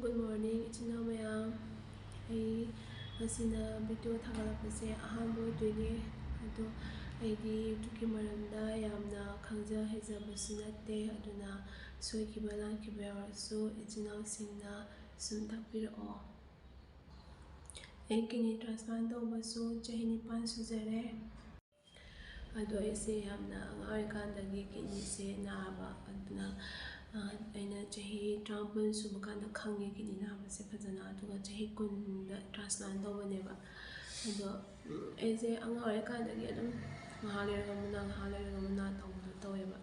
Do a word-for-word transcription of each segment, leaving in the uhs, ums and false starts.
Good morning, ꯏꯆꯤꯟ ꯏꯅꯥꯎ ꯃꯌꯥꯝ꯫ ꯑꯩ ꯉꯁꯤꯅ video ꯊꯥꯒꯠꯂꯛꯄꯁꯦ ꯑꯍꯥꯟꯕ ꯑꯣꯏꯗꯣꯏꯅꯦ꯫ ꯑꯗꯣ ꯑꯩꯗꯤ YouTubeꯀꯤ ꯃꯔꯝꯗ ꯌꯥꯝꯅ ꯈꯪꯖ ꯍꯩꯖꯕꯁꯨ ꯅꯠꯇꯦ, ꯑꯗꯨꯅ ꯁꯣꯏꯈꯤꯕ ꯂꯥꯟꯈꯤꯕ ꯌꯥꯎꯔꯁꯨ ꯏꯆꯤꯟ ꯏꯅꯥꯎꯁꯤꯡꯅ ꯁꯨꯝ ꯇꯥꯛꯄꯤꯔꯛꯑꯣ꯫ ꯑꯩ kidney transplant ꯇꯧꯕꯁꯨ ꯆꯍꯤ ꯅꯤꯄꯥꯟ ꯁꯨꯖꯔꯦ꯫ ꯑꯗꯣ ꯑꯩꯁꯦ ꯌꯥꯝꯅ ꯑꯉꯥꯡ ꯑꯣꯏꯔꯤꯀꯥꯟꯗꯒꯤ kidneyꯁꯦ ꯅꯥꯕ, ꯑꯗꯨꯅ, ꯑ, ꯑꯩꯅ ꯆꯍꯤ ꯇꯔꯥꯃꯥꯄꯟ ꯁꯨꯕ ꯀꯥꯟꯗ ꯈꯪꯉꯦ kidney ꯅꯥꯕꯁꯦ ꯐꯖꯅ, ꯑꯗꯨꯒ ꯆꯍꯤ ꯀꯨꯟꯗ transplant ꯇꯧꯕꯅꯦꯕ꯫ ꯑꯗꯣ, ꯎꯝ, ꯑꯩꯁꯦ ꯑꯉꯥꯡ ꯑꯣꯏꯔꯤꯀꯥꯟꯗꯒꯤ ꯑꯗꯨꯝ ꯉꯥꯏꯍꯥꯛ ꯂꯩꯔꯒ ꯑꯃꯨꯛ ꯅꯥ, ꯉꯥꯏꯍꯥꯛ ꯂꯩꯔꯒ ꯑꯃꯨꯛ ꯅꯥ ꯇꯧꯕꯗꯣ ꯇꯧꯋꯦꯕ꯫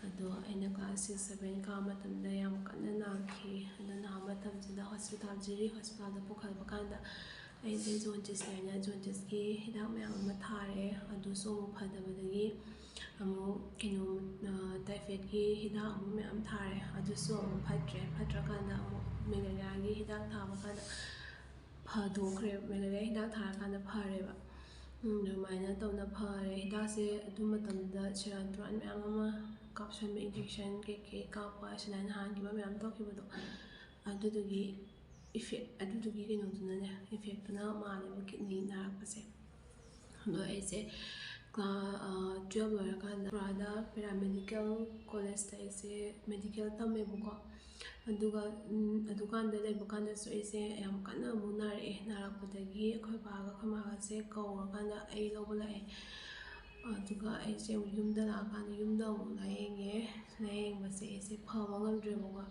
ꯑꯗꯣ ꯑꯩꯅ class six, seven ꯀꯥꯕ ꯃꯇꯝꯗ ꯌꯥꯝ ꯀꯟꯅ ꯅꯥꯈꯤ꯫ ꯑꯗꯣ ꯅꯥꯕ ꯃꯇꯝꯁꯤꯗ hospital, ꯖꯤꯔꯤ hospitalꯗ ꯄꯨꯈꯠꯄ ꯀꯥꯟꯗ ꯑꯩꯁꯦ jaundice ꯂꯩꯅ jaundiceꯀꯤ ꯍꯤꯗꯥꯛ ꯃꯌꯥꯝ ꯑꯃ ꯊꯥꯔꯦ꯫ ꯑꯗꯨꯁꯨ ꯑꯃꯨꯛ ꯐꯗꯕꯗꯒꯤ ꯑꯃꯨꯛ ꯀꯩꯅꯣ, ꯑ, typhoidꯀꯤ ꯍꯤꯗꯥꯛ ꯑꯃꯨꯛ ꯃꯌꯥꯝ ꯊꯥꯔꯦ꯫ ꯑꯗꯨꯁꯨ ꯑꯃꯨꯛ ꯐꯠꯇ꯭ꯔꯦ꯫ ꯐꯠꯇ꯭ꯔꯀꯥꯟꯗ ꯑꯃꯨꯛ malariaꯒꯤ ꯍꯤꯗꯥꯛ ꯊꯥꯕ ꯀꯥꯟꯗ ꯐꯗꯣꯛꯈ꯭ꯔꯦ꯫ Malaria ꯍꯤꯗꯥꯛ ꯊꯥꯔꯀꯥꯟꯗ ꯐꯔꯦꯕ꯫ ꯎꯝ, ꯑꯗꯨꯃꯥꯏꯅ ꯇꯧꯅ ꯐꯔꯦ꯫ ꯍꯤꯗꯥꯛꯁꯦ ꯑꯗꯨ ꯃꯇꯝꯗ ꯁꯦꯔꯥꯟ ꯇꯨꯔꯥꯟ ꯃꯌꯥꯝ ꯑꯃ ꯀꯥꯞꯁꯟꯕ, injection ꯀꯩꯀꯩ ꯀꯥꯞꯄ, saline ꯍꯥꯟꯈꯤꯕ ꯃꯌꯥꯝ ꯇꯧꯈꯤꯕꯗꯣ, ꯑꯗꯨꯗꯨꯒꯤ effect, ꯑꯗꯨꯗꯨꯒꯤ ꯀꯩꯅꯣꯗꯨꯅꯅꯦ, effectꯇꯨꯅ ꯃꯥꯜꯂꯦꯕ kidney ꯅꯥꯔꯛꯄꯁꯦ꯫ ꯑꯗꯣ ꯑꯩꯁꯦ ꯀ꯭ꯂꯥ-, ꯑ, twelve ꯂꯣꯏꯔꯀꯥꯟꯗ ꯄꯨꯔꯥꯗ Paramedical Collegeꯇ ꯑꯩꯁꯦ medical ꯇꯝꯃꯦꯕꯀꯣ꯫ ꯑꯗꯨꯒ, ꯎꯝ, ꯑꯗꯨꯀꯥꯟꯗ ꯂꯩꯕ ꯀꯥꯟꯗꯁꯨ ꯑꯩꯁꯦ ꯌꯥꯝ ꯀꯟꯅ ꯑꯃꯨꯛ ꯅꯥꯔꯛꯑꯦ꯫ ꯅꯥꯔꯛꯄꯗꯒꯤ ꯑꯩꯈꯣꯏ ꯕꯥꯒ ꯑꯩꯈꯣꯏ ꯃꯥꯒꯁꯦ ꯀꯧꯔꯀꯥꯟꯗ ꯑꯩ ꯂꯧꯕ ꯂꯥꯛꯑꯦ꯫ ꯑꯗꯨꯒ ꯑꯩꯁꯦ ꯑꯃꯨꯛ ꯌꯨꯝꯗ ꯂꯥꯛꯑꯀꯥꯟꯗ ꯌꯨꯝꯗ ꯑꯃꯨꯛ ꯂꯥꯌꯦꯡꯉꯦ꯫ ꯂꯥꯌꯦꯡꯕꯁꯦ ꯑꯩꯁꯦ ꯐꯕ ꯉꯝꯗ꯭ꯔꯦꯕꯀꯣ꯫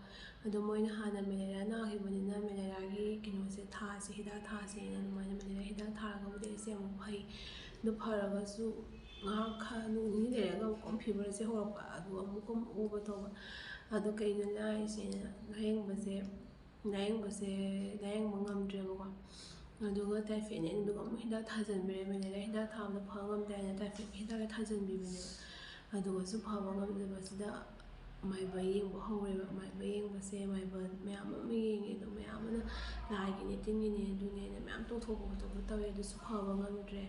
ꯑꯗꯣ ꯃꯣꯏꯅ ꯍꯥꯟꯅ malaria ꯅꯥꯈꯤꯕꯅꯤꯅ malariaꯒꯤ ꯀꯩꯅꯣꯁꯦ ꯊꯥꯁꯦ, ꯍꯤꯗꯥꯛ ꯊꯥꯁꯦꯅ ꯑꯗꯨꯃꯥꯏꯅ malaria ꯍꯤꯗꯥꯛ ꯊꯥꯔꯒꯕꯨꯗꯤ ꯑꯩꯁꯦ ꯑꯃꯨꯛ ꯐꯩ꯫ ꯑꯗꯨ ꯐꯔꯒꯁꯨ ꯉꯥꯏꯍꯥꯛ ꯈ-, ꯅꯣꯡ ꯅꯤꯅꯤ ꯂꯩꯔꯒ ꯑꯃꯨꯛꯀ feverꯁꯦ ꯍꯧꯔꯛꯄ, ꯑꯗꯨꯒ ꯑꯃꯨꯛꯀ ꯑꯃꯨꯛ ꯑꯣꯕ ꯇꯧꯕ꯫ ꯑꯗꯣ ꯀꯩꯅꯣ ꯅꯥꯔꯤꯁꯦꯅ ꯂꯥꯌꯦꯡꯕꯁꯦ, ꯂꯥꯌꯦꯡꯕꯁꯦ, ꯂꯥꯌꯦꯡꯕ ꯉꯝꯗ꯭ꯔꯦꯕꯀꯣ꯫ ꯑꯗꯨꯒ typhoidꯅꯦ, ꯑꯗꯨꯒ ꯑꯃꯨꯛ ꯍꯤꯗꯥꯛ ꯊꯥꯖꯤꯟꯕꯤꯔꯦ꯫ Malaria ꯍꯤꯗꯥꯛ ꯊꯥꯕꯗ ꯐ ꯉꯝꯗꯦ ꯍꯥꯏꯅ typhoidꯀꯤ ꯍꯤꯗꯥꯛ ꯊꯥꯖꯤꯟꯕꯤꯕꯅꯦꯕ꯫ ꯑꯗꯨꯒꯁꯨ ꯐꯕ ꯉꯝꯗꯕꯁꯤꯗ ꯃꯥꯏꯕ ꯌꯦꯡꯕ ꯍꯧꯔꯦꯕ꯫ ꯃꯥꯏꯕ ꯌꯦꯡꯕꯁꯦ, ꯃꯥꯏꯕ ꯃꯌꯥꯝ ꯑꯃ ꯌꯦꯡꯉꯦ, ꯑꯗꯣ ꯃꯌꯥꯝ ꯑꯃꯅ ꯂꯥꯏꯒꯤꯅꯦ, ꯇꯤꯟꯒꯤꯅꯦ, ꯑꯗꯨꯅꯦꯅ ꯃꯌꯥꯝ ꯇꯧꯊꯣꯛꯄ ꯈꯣꯠꯇꯣꯛꯄ ꯇꯧꯋꯦ, ꯑꯗꯨꯁꯨ ꯐꯕ ꯉꯝꯗ꯭ꯔꯦ꯫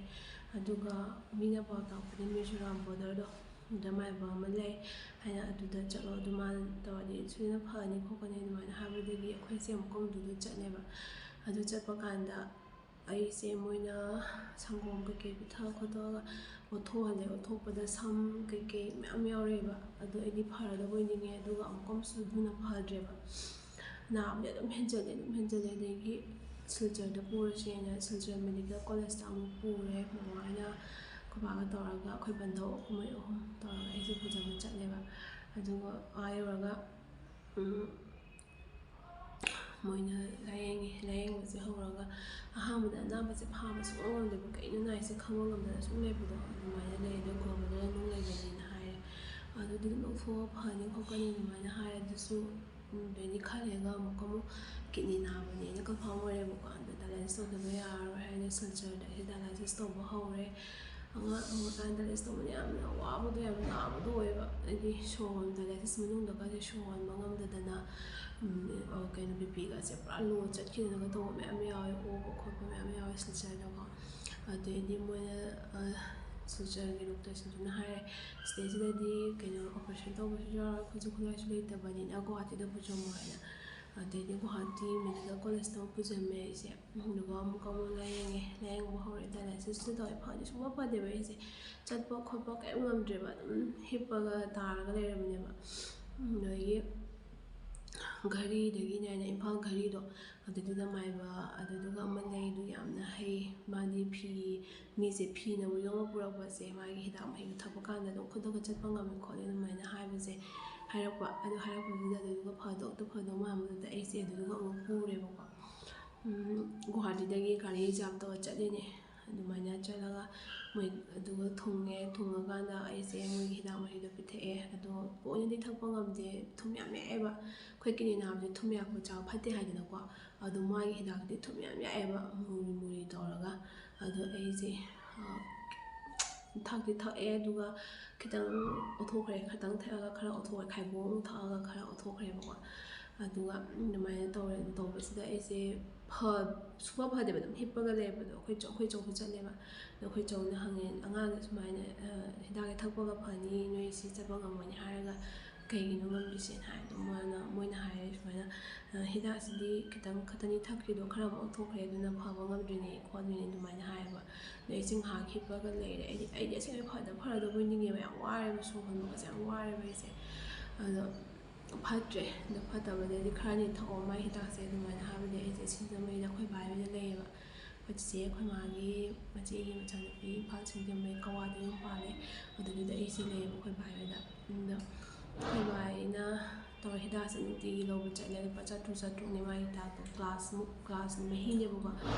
ꯑꯗꯨꯒ ꯃꯤꯅ ꯄꯥꯎ ꯇꯥꯛꯄꯗꯤ ꯃꯤꯖꯣꯔꯥꯝ borderꯗꯣ, ꯑꯗꯨꯗ ꯃꯥꯏꯕ ꯑꯃ ꯂꯩ ꯍꯥꯏꯅ, ꯑꯗꯨꯗ ꯆꯠꯂꯣ, ꯑꯗꯨ ꯃꯥꯅ ꯇꯧꯔꯗꯤ ꯁꯣꯏꯗꯅ ꯐꯅꯤ ꯈꯣꯠꯀꯅꯤ ꯑꯗꯨꯃꯥꯏꯅ ꯍꯥꯏꯕꯗꯒꯤ ꯑꯩꯈꯣꯏ ꯑꯩꯁꯦ ꯑꯃꯨꯛꯀ ꯑꯗꯨꯗ ꯆꯠꯂꯦꯕ꯫ ꯑꯗꯨ ꯆꯠꯄ ꯀꯥꯟꯗ ꯑꯩꯁꯦ ꯃꯣꯏꯅ ꯁꯪꯒꯣꯝ ꯀꯩꯀꯩ ꯄꯤꯊꯛ ꯈꯣꯠꯇꯣꯛꯑꯒ ꯑꯣꯠꯊꯣꯛꯍꯜꯂꯦ꯫ ꯑꯣꯠꯊꯣꯛꯄꯗ ꯁꯝ ꯀꯩꯀꯩ ꯃꯌꯥꯝ ꯌꯥꯎꯔꯛꯑꯦꯕ꯫ ꯑꯗꯣ ꯑꯩꯗꯤ ꯐꯔꯗꯕ ꯑꯣꯏꯅꯤꯡꯉꯦ, ꯑꯗꯨꯒ ꯑꯃꯨꯛꯀ ꯑꯃꯨꯛꯁꯨ ꯑꯗꯨꯅ ꯐꯗ꯭ꯔꯦꯕ꯫ ꯅꯥꯕꯗꯤ ꯑꯗꯨꯝ ꯍꯦꯟꯖꯜꯂꯦ, ꯑꯗꯨꯝ ꯍꯦꯟꯖꯜꯂꯦ꯫ ꯑꯗꯒꯤ ꯁꯤꯜꯆꯔꯗ ꯄꯨꯔꯁꯦꯅ ꯁꯤꯜꯆꯔ ꯃꯦꯗꯤꯀꯦꯜ ꯀꯣꯂꯦꯖꯇ ꯑꯃꯨꯛ ꯄꯨꯔꯦ꯫ ꯃꯃꯥ ꯍꯣꯏꯅ ꯑꯩꯈꯣꯏ ꯕꯥꯒ ꯇꯧꯔꯒ, ꯑꯩꯈꯣꯏ ꯕꯟꯙꯧ, ꯑꯩꯈꯣꯏ ꯃꯣꯏ ꯑꯍꯨꯝ ꯇꯧꯔꯒ ꯑꯩꯁꯦ ꯄꯨꯖꯕ ꯆꯠꯂꯦꯕ꯫ ꯑꯗꯨꯒ ꯑꯥ ꯌꯧꯔꯒ, ꯎꯝ, ꯃꯣꯏꯅ ꯂꯥꯏꯌꯦꯡꯉꯦ꯫ ꯂꯥꯏꯌꯦꯡꯕꯁꯦ ꯍꯧꯔꯒ ꯑꯍꯥꯟꯕꯗ ꯑꯅꯥꯕꯁꯦ ꯐꯥꯕ ꯁꯨꯡꯉꯝ ꯉꯝꯗꯦꯕ꯫ ꯀꯩꯅꯣ ꯅꯥꯏꯁꯦ ꯈꯪꯕ ꯉꯝꯗꯅ ꯁꯨꯝ ꯂꯩꯕꯗꯣ ꯑꯗꯨꯃꯥꯏꯅ ꯂꯩ꯫ ꯑꯗꯣ ꯒ꯭ꯂꯣꯃꯦꯔꯨꯂꯔ ꯅꯨꯡ ꯂꯩꯕꯅꯦꯅ ꯍꯥꯏꯔꯦ꯫ ꯑꯗꯨꯗꯤ ꯑꯗꯨꯝ ꯂꯧꯊꯣꯛꯑ ꯐꯅꯤ ꯈꯣꯠꯀꯅꯤ ꯑꯗꯨꯃꯥꯏꯅ ꯍꯥꯏꯔꯦ꯫ ꯑꯗꯨꯁꯨ, ꯎꯝ, ꯑꯗꯩꯗꯤ ꯈꯔ ꯂꯩꯔꯒ ꯑꯃꯨꯛꯀ ꯑꯃꯨꯛ ꯀꯤꯠꯅꯤ ꯅꯥꯕꯅꯦꯅ ꯀꯟꯐꯥꯔꯝ ꯑꯣꯏꯔꯦꯕꯀꯣ꯫ ꯑꯗꯣ ꯗꯥꯏꯂꯥꯏꯁꯤꯁ ꯇꯧꯗꯕ ꯌꯥꯔꯔꯣꯏ ꯍꯥꯏꯅ ꯁꯤꯜꯆꯔꯗ ꯑꯩꯁꯦ ꯗꯥꯏꯂꯥꯏꯁꯤꯁ ꯇꯧꯕ ꯍꯧꯔꯦ꯫ ꯑꯉꯥꯡ ꯑꯣꯏꯔꯤꯀꯥꯟꯗ ꯗꯥꯏꯂꯥꯏꯁꯤꯁ ꯇꯧꯕꯗ ꯌꯥꯝꯅ ꯋꯥꯕꯗꯣ, ꯌꯥꯝ ꯅꯥꯕꯗꯣ ꯑꯣꯏꯌꯦꯕ꯫ ꯍꯥꯏꯗꯤ ꯁꯣꯔ ꯍꯣꯟ-, ꯗꯥꯏꯂꯥꯏꯁꯤꯁ ꯃꯅꯨꯡꯗꯒꯁꯦ ꯁꯣꯔ ꯍꯣꯟꯕ ꯉꯝꯗꯗꯅ, ꯎꯝ, ꯑ, ꯀꯩꯅꯣ, ꯕꯤ ꯄꯤꯒꯁꯦ ꯄꯨꯔꯥ ꯂꯣ ꯆꯠꯈꯤꯗꯅꯒ ꯇꯧꯕ ꯃꯌꯥꯝ ꯌꯥꯎꯋꯦ, ꯑꯣꯕ ꯈꯣꯠꯄ ꯃꯌꯥꯝ ꯌꯥꯎꯋꯦ ꯁꯤꯜꯆꯔꯗꯀꯣ꯫ ꯑꯗꯩꯗꯤ ꯃꯣꯏꯅ, ꯑ, ꯁꯤꯜꯆꯔꯒꯤ ꯗꯣꯛꯇꯔꯁꯤꯡꯗꯨꯅ ꯍꯥꯏꯔꯦ, "ꯁꯤꯗꯩꯁꯤꯗꯗꯤ ꯀꯩꯅꯣ, ꯑꯣꯄꯔꯦꯁꯟ ꯇꯧꯕꯁꯨ ꯌꯥꯔꯣꯏ, ꯈꯨꯠꯁꯨ ꯈꯨꯠꯂꯥꯏꯁꯨ ꯂꯩꯇꯕꯅꯤꯅ ꯒꯨꯋꯥꯍꯥꯇꯤꯗ ꯄꯨꯁꯤꯜꯂꯣ" ꯍꯥꯏꯅ꯫ ꯑꯗꯩꯗꯤ ꯒꯨꯋꯥꯍꯥꯇꯤ ꯃꯦꯗꯤꯀꯦꯜ ꯀꯣꯂꯦꯖꯇ ꯑꯃꯨꯛ ꯄꯨꯁꯤꯜꯂꯝꯃꯦ ꯑꯩꯁꯦ꯫ ꯑꯗꯨꯒ ꯑꯃꯨꯛꯀ ꯑꯃꯨꯛ ꯂꯥꯏꯌꯦꯡꯉꯦ꯫ ꯂꯥꯏꯌꯦꯡꯕ ꯍꯧꯔꯦ꯫ ꯗꯥꯏꯂꯥꯏꯁꯤꯁꯇ ꯇꯧꯋꯦ꯫ ꯐꯗꯤ ꯁꯨꯡꯐ ꯐꯗꯦꯕ ꯑꯩꯁꯦ꯫ ꯆꯠꯄ ꯈꯣꯠꯄ ꯀꯔꯤꯝ ꯉꯝꯗ꯭ꯔꯦꯕ꯫ ꯑꯗꯨꯝ ꯍꯤꯞꯄꯒ ꯇꯥꯔꯒ ꯂꯩꯔꯕꯅꯦꯕ꯫ ꯑꯗꯒꯤ ꯘꯔꯤꯗꯒꯤꯅꯦ, ꯍꯥꯏꯅ ꯏꯝꯐꯥꯜ ꯘꯔꯤꯗꯣ, ꯑꯗꯨꯗꯨꯗ ꯃꯥꯏꯕ, ꯑꯗꯨꯗꯨꯒ ꯑꯃ ꯂꯩ, ꯑꯗꯨ ꯌꯥꯝꯅ ꯍꯩ꯫ ꯃꯥꯗꯤ ꯐꯤ, ꯃꯤꯁꯦ ꯐꯤꯅꯕꯨ ꯌꯣꯝꯃ ꯄꯨꯔꯛꯄꯁꯦ, ꯃꯥꯒꯤ ꯍꯤꯗꯥꯛ ꯃꯍꯤꯗꯣ ꯊꯛꯄ ꯀꯥꯟꯗ ꯑꯗꯨꯝ ꯈꯨꯗꯛꯇ ꯆꯠꯄ ꯉꯝꯃꯤ ꯈꯣꯠꯂꯤ ꯑꯗꯨꯃꯥꯏꯅ ꯍꯥꯏꯕꯁꯦ ꯍꯥꯏꯔꯛꯄ꯫ ꯑꯗꯨ ꯍꯥꯏꯔꯛꯄꯗꯨꯗ ꯑꯗꯨꯗꯨꯒ ꯐꯗꯧꯗ ꯐꯗꯧ ꯃꯥꯟꯕꯗꯨꯗ ꯑꯩꯁꯦ ꯑꯗꯨꯗꯨꯒ ꯑꯃꯨꯛ ꯄꯨꯔꯦꯕꯀꯣ꯫ ꯎꯝ, ꯒꯨꯋꯥꯍꯥꯇꯤꯗꯒꯤ ꯒꯥꯔꯤ ꯔꯤꯖꯥꯞ ꯇꯧꯔ ꯆꯠꯂꯤꯅꯦ꯫ ꯑꯗꯨꯃꯥꯏꯅ ꯆꯠꯂꯒ ꯃꯣꯏ ꯑꯗꯨꯒ ꯊꯨꯡꯉꯦ꯫ ꯊꯨꯡꯉꯀꯥꯟꯗ ꯑꯩꯁꯦ ꯃꯣꯏꯒꯤ ꯍꯤꯗꯥꯛ ꯃꯍꯤꯗꯣ ꯄꯤꯊꯛꯑꯦ꯫ ꯑꯗꯣ ꯂꯣꯏꯅꯗꯤ ꯊꯛꯄ ꯉꯝꯗꯦ, ꯊꯨꯝ ꯌꯥꯝ ꯌꯥꯛꯑꯦꯕ꯫ ꯑꯩꯈꯣꯏ ꯀꯤꯠꯅꯤ ꯅꯥꯕꯁꯦ ꯊꯨꯝ ꯌꯥꯛꯄ ꯆꯥꯕ ꯐꯠꯇꯦ ꯍꯥꯏꯗꯅꯀꯣ꯫ ꯑꯗꯣ ꯃꯥꯒꯤ ꯍꯤꯗꯥꯛꯇꯤ ꯊꯨꯝ ꯌꯥꯝ ꯌꯥꯛꯑꯦꯕ, ꯃꯨꯔꯤ ꯃꯨꯔꯤ ꯇꯧꯔꯒ꯫ ꯑꯗꯣ ꯑꯩꯁꯦ, ꯑ, ꯊꯛꯇꯤ ꯊꯛꯑꯦ, ꯑꯗꯨꯒ ꯈꯤꯇꯪ ꯑꯣꯊꯣꯛꯈ꯭ꯔꯦ, ꯈꯤꯇꯪ ꯊꯛꯑꯒ ꯈꯔ ꯑꯣꯊꯣꯛꯈ꯭ꯔꯦ, ꯈꯥꯏꯕꯣꯛ ꯑꯃꯨꯛ ꯊꯛꯑꯒ ꯈꯔ ꯑꯣꯊꯣꯛꯈ꯭ꯔꯦꯕꯀꯣ꯫ ꯑꯗꯨꯒ ꯑꯗꯨꯃꯥꯏꯅ ꯇꯧꯔꯦ꯫ ꯑꯗꯨ ꯇꯧꯕꯁꯤꯗ ꯑꯩꯁꯦ ꯐ-, ꯁꯨꯡꯐ ꯐꯗꯦꯕ, ꯑꯗꯨꯝ ꯍꯤꯞꯄꯒ ꯂꯩꯔꯕꯗꯣ꯫ ꯑꯩꯈꯣꯏ ꯆꯧ-, ꯑꯩꯈꯣꯏ ꯆꯧꯁꯨ ꯆꯠꯂꯦꯕ꯫ ꯑꯗꯣ ꯑꯩꯈꯣꯏ ꯆꯧꯅ ꯍꯪꯉꯦ, "ꯑꯉꯥꯡꯁꯦ ꯁꯨꯃꯥꯏꯅ, ꯑ, ꯍꯤꯗꯥꯛꯁꯦ ꯊꯛꯄꯒ ꯐꯅꯤ, ꯅꯣꯏ ꯁꯤ ꯆꯠꯄ ꯉꯝꯃꯣꯏꯅꯦ" ꯍꯥꯏꯔꯒ, ꯀꯩꯒꯤꯅꯣ ꯉꯝꯗ꯭ꯔꯤꯁꯦꯅ ꯍꯥꯏ꯫ ꯑꯗꯣ ꯃꯥꯅ ꯃꯣꯏꯅ ꯍꯥꯏꯔꯦ ꯁꯨꯃꯥꯏꯅ, "ꯍꯤꯗꯥꯛꯁꯤꯗꯤ ꯈꯤꯇꯪ ꯈꯛꯇꯅꯤ ꯊꯛꯈ꯭ꯔꯤꯗꯣ, ꯈꯔ ꯑꯃꯨꯛ ꯂꯧꯊꯣꯛꯈ꯭ꯔꯦ, ꯑꯗꯨꯅ ꯐꯕ ꯉꯝꯗ꯭ꯔꯤꯅꯦ ꯈꯣꯠꯂꯤꯅꯦ" ꯑꯗꯨꯃꯥꯏꯅ ꯍꯥꯏꯌꯦꯕ꯫ ꯑꯗꯣ ꯑꯩꯁꯦ ꯉꯥꯏꯍꯥꯛ ꯍꯤꯞꯄꯒ ꯂꯩꯔꯦ꯫ ꯑꯩꯗꯤ ꯑꯩꯗꯤ ꯑꯁꯦꯡꯕꯩ ꯐꯗ ꯐꯔꯗꯧꯕꯩ ꯅꯤꯡꯉꯦꯕ꯫ ꯌꯥꯝ ꯋꯥꯔꯦꯕ, ꯁꯣꯔ ꯍꯣꯟꯕꯒꯁꯦ ꯌꯥꯝ ꯋꯥꯔꯦꯕ ꯑꯩꯁꯦ꯫ ꯑꯗꯣ ꯐꯠꯇ꯭ꯔꯦ꯫ ꯑꯗꯣ ꯐꯠꯇꯕꯗꯩꯗꯤ ꯈꯔꯅꯤ ꯊꯛꯑꯣ ꯃꯥꯏ ꯍꯤꯗꯥꯛꯁꯦ ꯑꯗꯨꯃꯥꯏꯅ ꯍꯥꯏꯕꯗꯤ ꯑꯩꯁꯦ ꯁꯤꯡꯖꯃꯩꯗ ꯑꯩꯈꯣꯏ ꯕꯥꯏ ꯍꯣꯏꯗ ꯂꯩꯌꯦꯕ꯫ ꯑꯩꯈꯣꯏ ꯆꯤꯆꯦ, ꯑꯩꯈꯣꯏ ꯃꯥꯒꯤ ꯃꯆꯦꯒꯤ ꯃꯆꯥꯅꯨꯄꯤ ꯏꯝꯐꯥꯜ ꯁꯤꯡꯖꯃꯩ ꯀꯋꯥꯗ ꯌꯨꯝ ꯄꯥꯜꯂꯦ꯫ ꯑꯗꯨꯗꯨꯗ ꯑꯩꯁꯦ ꯂꯩꯌꯦꯕ ꯑꯩꯈꯣꯏ ꯕꯥꯏ ꯍꯣꯏꯗ꯫ ꯑꯗꯣ ꯑꯩꯈꯣꯏ ꯕꯥꯏꯅ ꯇꯧꯔ ꯍꯤꯗꯥꯛꯁꯦ ꯅꯨꯡꯇꯤꯒꯤ ꯂꯧꯕ ꯆꯠꯂꯦ꯫ ꯂꯨꯄꯥ ꯆꯥꯇ꯭ꯔꯨꯛ ꯆꯥꯇ꯭ꯔꯨꯛꯅꯦ ꯃꯥꯏ ꯍꯤꯗꯥꯛꯇꯣ꯫ ꯒ꯭ꯂꯥꯁꯃꯨꯛ, ꯒ꯭ꯂꯥꯁ ꯃꯍꯤꯅꯦꯕꯀꯣ꯫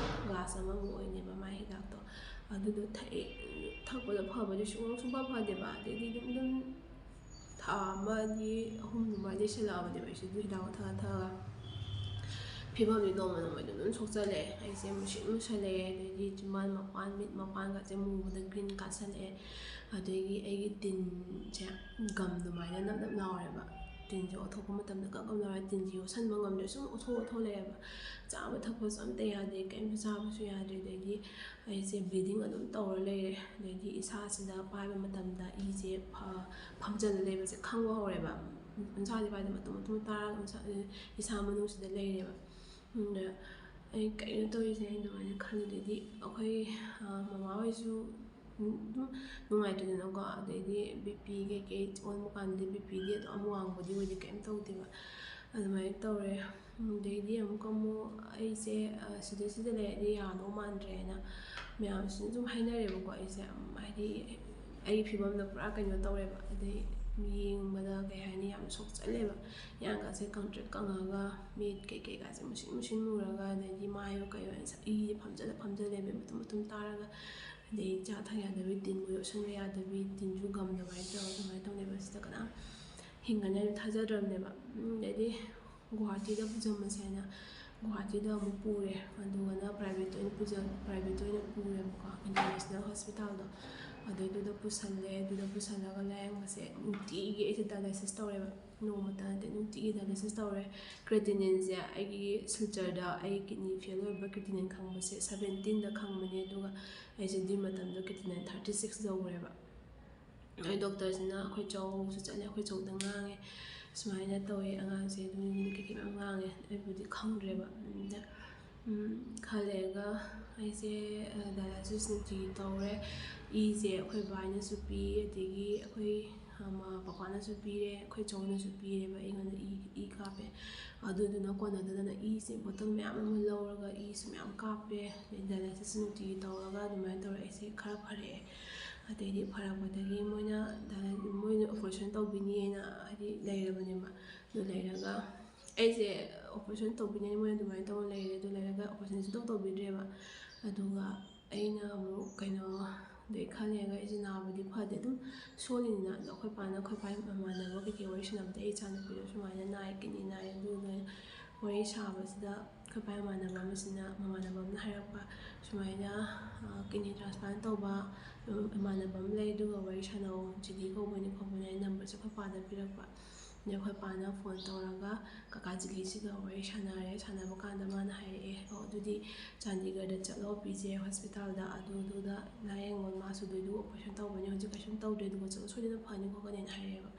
ꯒ꯭ꯂꯥꯁ ꯑꯃꯃꯨꯛ ꯑꯣꯏꯅꯦꯕ ꯃꯥꯏ ꯍꯤꯗꯥꯛꯇꯣ꯫ ꯑꯗꯨꯗꯣ ꯊꯛꯑꯦ꯫ ꯊꯛꯄꯗꯣ ꯐꯕꯗꯤ ꯁꯨꯡ-, ꯁꯨꯡꯐ ꯐꯗꯦꯕ꯫ ꯑꯗꯩꯗꯤ ꯑꯗꯨꯝ, ꯑꯗꯨꯝ ꯊꯥ ꯑꯃ, ꯑꯅꯤ, ꯑꯍꯨꯝ ꯑꯗꯨꯃꯥꯏꯅ ꯂꯩꯁꯜꯂꯛꯑꯕꯅꯦꯕ ꯑꯩꯁꯦ ꯑꯗꯨ ꯍꯤꯗꯥꯛ ꯊꯛꯑ ꯊꯛꯑꯒ꯫ ꯐꯤꯕꯝꯗꯤ ꯅꯣꯡꯃ ꯅꯣꯡꯃꯒꯤ ꯑꯗꯨꯝ ꯁꯣꯛꯆꯜꯂꯛꯑꯦ꯫ ꯑꯩꯁꯦ ꯃꯨꯁꯤꯟ ꯃꯨꯁꯜꯂꯛꯑꯦ, ꯑꯗꯩꯗꯤ ꯆꯤꯝꯕꯥꯟ ꯃꯄꯥꯟ, ꯃꯤꯠ ꯃꯄꯥꯟꯒꯁꯦ ꯃꯨꯕꯗ green ꯀꯥꯁꯜꯂꯛꯑꯦ꯫ ꯑꯗꯒꯤ ꯑꯩꯒꯤ ꯇꯤꯟꯁꯦ gum ꯑꯗꯨꯃꯥꯏꯅ ꯅꯞ ꯅꯞ ꯂꯥꯎꯔꯦꯕ꯫ ꯇꯤꯟꯁꯦ ꯑꯣꯠꯊꯣꯛꯄ ꯃꯇꯝꯗ ꯀꯛ ꯀꯛ ꯂꯥꯎꯔꯦ꯫ ꯇꯤꯟꯁꯦ ꯌꯣꯠꯁꯟꯕ ꯉꯝꯗ꯭ꯔꯦ, ꯁꯨꯝ ꯑꯣꯠꯊꯣꯛ ꯑꯣꯠꯊꯣꯛ ꯂꯩꯔꯦꯕ꯫ ꯆꯥꯕ ꯊꯛꯄꯁꯨ ꯑꯝꯇ ꯌꯥꯗꯦ, ꯀꯔꯤꯝꯇ ꯆꯥꯕꯁꯨ ꯌꯥꯗ꯭ꯔꯦ꯫ ꯑꯗꯩꯗꯤ ꯑꯩꯁꯦ bleeding ꯑꯗꯨꯝ ꯇꯧꯔ ꯂꯩꯔꯦ꯫ ꯑꯗꯩꯗꯤ ꯏꯁꯥꯁꯤꯗ ꯄꯥꯏꯕ ꯃꯇꯝꯗ ꯏꯁꯦ ꯐ-, ꯐꯝꯖꯜꯂ ꯂꯩꯕꯁꯦ ꯈꯪꯕ ꯍꯧꯔꯦꯕ꯫ ꯎꯟꯁꯥꯁꯦ ꯄꯥꯏꯕꯗ ꯃꯇꯨꯝ ꯃꯇꯨꯝ ꯇꯥꯔꯒ ꯎꯟꯁꯥ-, ꯏꯁꯥ ꯃꯅꯨꯡꯁꯤꯗ ꯂꯩꯔꯦꯕ꯫ ꯑꯗ ꯑꯩ ꯀꯩꯅꯣ ꯇꯧꯔꯤꯁꯦ ꯑꯩꯅ ꯑꯗꯨꯃꯥꯏꯅ ꯈꯜꯂꯦ꯫ ꯑꯗꯩꯗꯤ ꯑꯩꯈꯣꯏ, ꯑ, ꯃꯃꯥ ꯍꯣꯏꯁꯨ ꯑꯗꯨꯝ ꯅꯨꯡꯉꯥꯏꯇꯦꯗꯅꯀꯣ꯫ ꯑꯗꯩꯗꯤ BP ꯀꯩꯀꯩ ꯑꯣꯟꯕ ꯀꯥꯟꯗꯗꯤ BPꯗꯤ ꯑꯗꯨꯝ ꯋꯥꯡꯕꯗꯤ ꯑꯣꯏꯗꯦ, ꯀꯩꯝ ꯇꯧꯗꯦꯕ꯫ ꯑꯗꯨꯃꯥꯏꯅ ꯇꯧꯔꯦ꯫ ꯑꯗꯩꯗꯤ ꯑꯃꯨꯛꯀ ꯑꯃꯨꯛ ꯑꯩꯁꯦ, ꯑ, ꯁꯤꯗꯩꯁꯤꯗ ꯂꯩꯔꯗꯤ ꯌꯥꯗꯧ ꯃꯥꯟꯗ꯭ꯔꯦꯅ ꯃꯌꯥꯝꯁꯤꯅ ꯑꯗꯨꯝ ꯍꯥꯏꯅꯔꯦꯕꯀꯣ꯫ ꯑꯩꯁꯦ, ꯍꯥꯏꯗꯤ, ꯑꯩꯒꯤ ꯐꯤꯕꯝꯗꯣ ꯄꯨꯔꯥ ꯀꯩꯅꯣ ꯇꯧꯔꯦꯕ꯫ ꯑꯗꯩ ꯌꯦꯡꯕꯗ ꯀꯩ ꯍꯥꯏꯅꯤ, ꯌꯥꯝ ꯁꯣꯛꯆꯜꯂꯦꯕ꯫ ꯌꯥꯡꯒꯁꯦ ꯀꯪꯇ꯭ꯔꯤꯛ ꯀꯪꯉꯒ, ꯃꯤꯠ ꯀꯩꯀꯩꯒꯁꯦ ꯃꯨꯁꯤꯟ ꯃꯨꯁꯤꯟ ꯃꯨꯔꯒ, ꯑꯗꯩꯗꯤ ꯃꯥꯏꯔꯣ ꯀꯩꯔꯣ ꯏꯁꯥ ꯏꯁꯦ ꯐꯝꯖꯜꯂ ꯐꯝꯖꯜꯂꯦ, ꯃꯇꯨꯝ ꯃꯇꯨꯝ ꯇꯥꯔꯒ, ꯑꯗꯩ ꯆꯥ ꯊꯛ ꯌꯥꯗꯕꯤ, ꯇꯤꯟꯕꯨ ꯌꯣꯠꯁꯟꯕ ꯌꯥꯗꯕꯤ, ꯇꯤꯟꯁꯨ gum ꯑꯗꯨꯃꯥꯏꯅ ꯇꯧꯔꯒ ꯑꯗꯨꯃꯥꯏꯅ ꯇꯧꯅꯦꯕ꯫ ꯁꯤꯗ ꯀꯅꯥꯝ ꯍꯤꯡꯒꯅꯤ ꯍꯥꯏꯅ ꯊꯥꯖꯗ꯭ꯔꯕꯅꯦꯕ꯫ ꯎꯝ, ꯑꯗꯩꯗꯤ ꯒꯨꯍꯥꯇꯤꯗ ꯄꯨꯁꯤꯟꯕꯁꯦ ꯍꯥꯏꯅ ꯒꯨꯍꯥꯇꯤꯗ ꯑꯃꯨꯛ ꯄꯨꯔꯦ꯫ ꯑꯗꯨꯒꯅ private ꯑꯣꯏꯅ ꯄꯨꯖ-, private ꯑꯣꯏꯅ ꯄꯨꯔꯦꯕꯀꯣ, international hospitalꯗꯣ꯫ ꯑꯗꯨꯏꯗꯨꯗ ꯄꯨꯁꯜꯂꯦ꯫ ꯑꯗꯨꯗ ꯄꯨꯁꯜꯂꯒ ꯂꯥꯌꯦꯡꯕꯁꯦ ꯅꯨꯡꯇꯤꯒꯤ ꯑꯩꯁꯦ dialysis ꯇꯧꯔꯦꯕ꯫ ꯅꯣꯡꯃꯇ ꯅꯠꯇꯦ, ꯅꯨꯡꯇꯤꯒꯤ dialysis ꯇꯧꯔꯦ꯫ Creatinineꯁꯦ ꯑꯩꯒꯤ ꯁꯤꯜꯆꯔꯗ ꯑꯩ kidney fail ꯑꯣꯏꯕ creatinine ꯈꯪꯕꯁꯦ seventeenꯗ ꯈꯪꯕꯅꯦ, ꯑꯗꯨꯒ ꯑꯩꯁꯦ ꯑꯗꯨꯏ ꯃꯇꯝꯗ creatinine thirty six ꯌꯧꯈ꯭ꯔꯦꯕ꯫ ꯑꯩ ꯗꯣꯛꯇꯔꯁꯤꯅ ꯑꯩꯈꯣꯏ ꯆꯧꯁꯨ ꯆꯠꯂꯦ, ꯑꯩꯈꯣꯏ ꯆꯧꯗ ꯉꯥꯡꯉꯦ, ꯁꯨꯃꯥꯏꯅ ꯇꯧꯋꯦ ꯑꯉꯥꯡꯁꯦ, ꯑꯗꯨꯝ ꯀꯩꯀꯩ ꯃꯌꯥꯝ ꯉꯥꯡꯉꯦ꯫ ꯑꯩꯕꯨꯗꯤ ꯈꯪꯗ꯭ꯔꯦꯕ꯫ ꯑꯗ ꯈꯔ ꯂꯩꯔꯒ ꯑꯩꯁꯦ ꯗꯥꯏꯂꯥꯏꯁꯤꯁ ꯅꯨꯡꯇꯤꯒꯤ ꯇꯧꯔꯦ꯫ ꯏꯁꯦ ꯑꯩꯈꯣꯏ ꯕꯥꯏꯅꯁꯨ ꯄꯤ, ꯑꯗꯒꯤ ꯑꯩꯈꯣꯏ ꯄꯄꯥꯅꯁꯨ ꯄꯤꯔꯦ, ꯑꯩꯈꯣꯏ ꯆꯧꯅꯁꯨ ꯄꯤꯔꯦꯕ ꯑꯩꯉꯣꯟꯗ ꯏ ꯏ ꯀꯥꯞꯄꯦ꯫ ꯑꯗꯨꯗꯨꯅ ꯀꯣꯟꯅꯗꯗꯅ ꯏꯁꯦ ꯕꯣꯇꯜ ꯃꯌꯥꯝ ꯑꯃ ꯂꯧꯔꯒ ꯏꯁꯨ ꯃꯌꯥꯝ ꯀꯥꯞꯄꯦ꯫ ꯑꯗꯩ ꯗꯥꯏꯂꯥꯏꯁꯤꯁ ꯅꯨꯡꯇꯤꯒꯤ ꯇꯧꯔꯒ ꯑꯗꯨꯃꯥꯏꯅ ꯇꯧꯔ ꯑꯩꯁꯦ ꯈꯔ ꯐꯔꯛꯑꯦ꯫ ꯑꯗꯩꯗꯤ ꯐꯔꯛꯄꯗꯒꯤ ꯃꯣꯏꯅ ꯗꯥꯏꯂꯥꯏ ꯃꯣꯏꯅ ꯑꯣꯄꯔꯦꯁꯟ ꯇꯧꯕꯤꯅꯤꯅ ꯍꯥꯏꯗꯤ ꯂꯩꯔꯕꯅꯦꯕ꯫ ꯑꯗꯨ ꯂꯩꯔꯒ ꯑꯩꯁꯦ ꯑꯣꯄꯔꯦꯁꯟ ꯇꯧꯕꯤꯅꯤꯅ ꯃꯣꯏꯅ ꯑꯗꯨꯃꯥꯏꯅ ꯇꯧꯔ ꯂꯩꯔꯦ꯫ ꯑꯗꯨ ꯂꯩꯔꯒ ꯑꯣꯄꯔꯦꯁꯟ ꯁꯨꯡꯇꯧ ꯇꯧꯕꯤꯗ꯭ꯔꯦꯕ꯫ ꯑꯗꯨꯒ ꯑꯩꯅ ꯑꯃꯨꯛ ꯀꯩꯅꯣ ꯑꯗꯩ ꯈꯔ ꯂꯩꯔꯒ ꯑꯩꯁꯦ ꯅꯥꯕꯗꯤ ꯐꯗꯦ, ꯑꯗꯨꯝ ꯁꯣꯜꯂꯤꯅꯤꯅ꯫ ꯑꯗꯣ ꯑꯩꯈꯣꯏ ꯄꯥꯅ ꯑꯩꯈꯣꯏ ꯄꯥ ꯃꯃꯥꯟꯅꯕ ꯀꯩꯀꯩ ꯋꯥꯔꯤ ꯁꯥꯟꯅꯕꯗ ꯑꯩ ꯏꯆꯥꯅꯨꯄꯤꯗꯣ ꯁꯨꯃꯥꯏꯅ ꯅꯥꯏ, ꯀꯤꯠꯅꯤ ꯅꯥꯏ, ꯑꯗꯨ ꯅꯥꯏ ꯋꯥꯔꯤ ꯁꯥꯕꯁꯤꯗ ꯑꯩꯈꯣꯏ ꯄꯥ ꯃꯃꯥꯟꯅꯕ ꯑꯃꯁꯤꯅ ꯃꯃꯥꯟꯅꯕ ꯑꯃꯅ ꯍꯥꯏꯔꯛꯄ ꯁꯨꯃꯥꯏꯅ ꯀꯤꯠꯅꯤ ꯇ꯭ꯔꯥꯟꯁꯄ꯭ꯂꯥꯟ ꯇꯧꯕ ꯏꯃꯥꯟꯅꯕ ꯑꯃ ꯂꯩ, ꯑꯗꯨꯒ ꯋꯥꯔꯤ ꯁꯥꯟꯅꯧ, ꯖꯤꯗꯤ ꯀꯧꯕꯅꯤ ꯈꯣꯠꯄꯅꯤ ꯍꯥꯏꯅ ꯅꯝꯕꯔꯁꯦ ꯑꯩꯈꯣꯏ ꯄꯥꯗ ꯄꯤꯔꯛꯄ꯫ ꯑꯗꯩ ꯑꯩꯈꯣꯏ ꯄꯥꯅ ꯐꯣꯟ ꯇꯧꯔꯒ ꯀꯀꯥ ꯖꯤꯂꯤꯁꯤꯒ ꯋꯥꯔꯤ ꯁꯥꯟꯅꯔꯦ꯫ ꯁꯥꯟꯅꯕ ꯀꯥꯟꯗ ꯃꯥꯅ ꯍꯥꯏꯔꯛꯑꯦ, "ꯑꯣ ꯑꯗꯨꯗꯤ ꯆꯥꯟꯗꯤꯒꯔꯗ ꯆꯠꯂꯣ, ꯄꯤ ꯖꯤ ꯑꯥꯏ ꯍꯣꯁꯄꯤꯇꯥꯜꯗ, ꯑꯗꯨꯗꯨꯗ ꯂꯥꯏꯌꯦꯡꯉꯣ, ꯃꯥꯁꯨ ꯑꯗꯨꯏꯗꯨ ꯑꯣꯄꯔꯦꯁꯟ ꯇꯧꯕꯅꯤ, ꯍꯧꯖꯤꯛ ꯀꯩꯁꯨꯝ ꯇꯧꯗ꯭ꯔꯦ, ꯑꯗꯨꯒ ꯆꯠꯂꯣ ꯁꯣꯏꯗꯅ ꯐꯅꯤ ꯈꯣꯠꯀꯅꯤꯅ" ꯍꯥꯏꯔꯛꯑꯦꯕ꯫